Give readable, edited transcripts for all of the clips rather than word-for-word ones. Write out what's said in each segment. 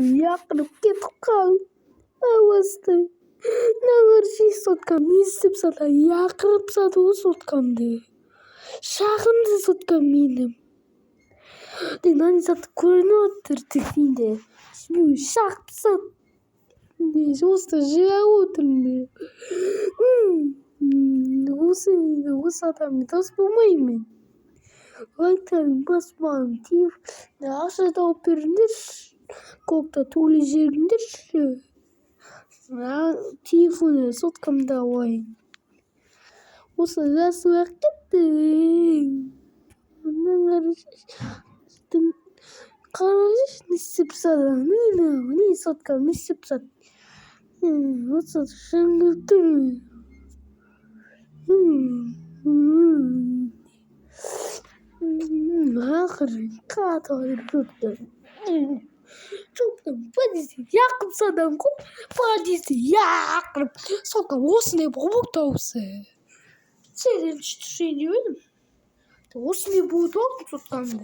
Яқырып кетіп қалды. Ауасты. Мына соткам не істеп тастады? Яқырып тастады ғой соткамды. Шағынды соткам менің. Мынандай зат көрініп отыр тікенде. Шағып тастады. Осыда жылап отырмын мен. Осы адаммен дос болмаймын мен. Лайктарың басып, маған ақша тауып беріңдерші. Көкті төлей жіберіңдерші. Телефон соткамды алайын. Осы жасып ақ кетті. Қарашы, не істеп тастады? Не соткам не істеп тастады? Осы шыңғырып тұр. Ақыры қатып кетті. Подъезде яқып тастадым ғой. Подъезде яқырып. Соткам осындай болып дауысы. Сен түсірейін деп едім. Осындай болып алдым соткамды.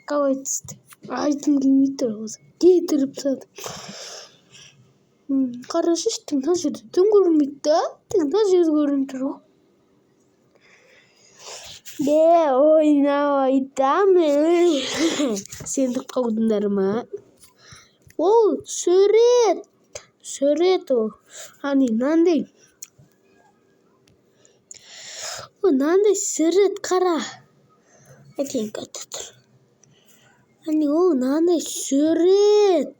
Қалай түсті? Айтқым келмей тұр осы. Кетіріп тастадым. Қарашы, мына жерде дым көрінбейді да. Мына жер көрініп тұр ғой. Де ойнап айтамын. Сендіп қалдыңдар ма? Ол сурет. Сурет ол. Ани мынандай. Мынандай сурет, қара. Әкең тұр. Әне, ол мынандай сурет.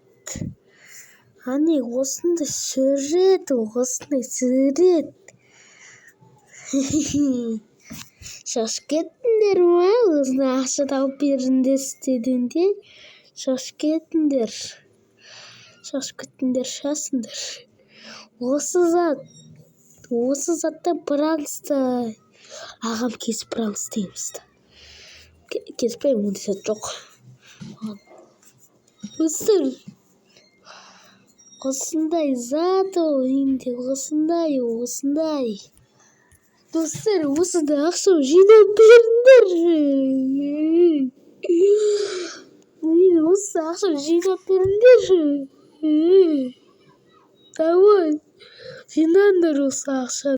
Әне, осындай сурет ол, осындай сурет. Шошып кеттіңдер ма? Осындай ақша тауып беріңдер дегенде шошып кеттіңдер. Шошып кеттіңдер, шығасыңдар. Осы зат, осы заттан пранк. Ағам кесіп пранк істейміз. Кеспеймін, ондай зат жоқ. Достар, осындай зат ол үйінде, осындай, осындай. Достар, осындай ақша жинап беріңдер. Мен осы ақша жинап беріңдерші. Давай, жинаңдар осы ақшаны.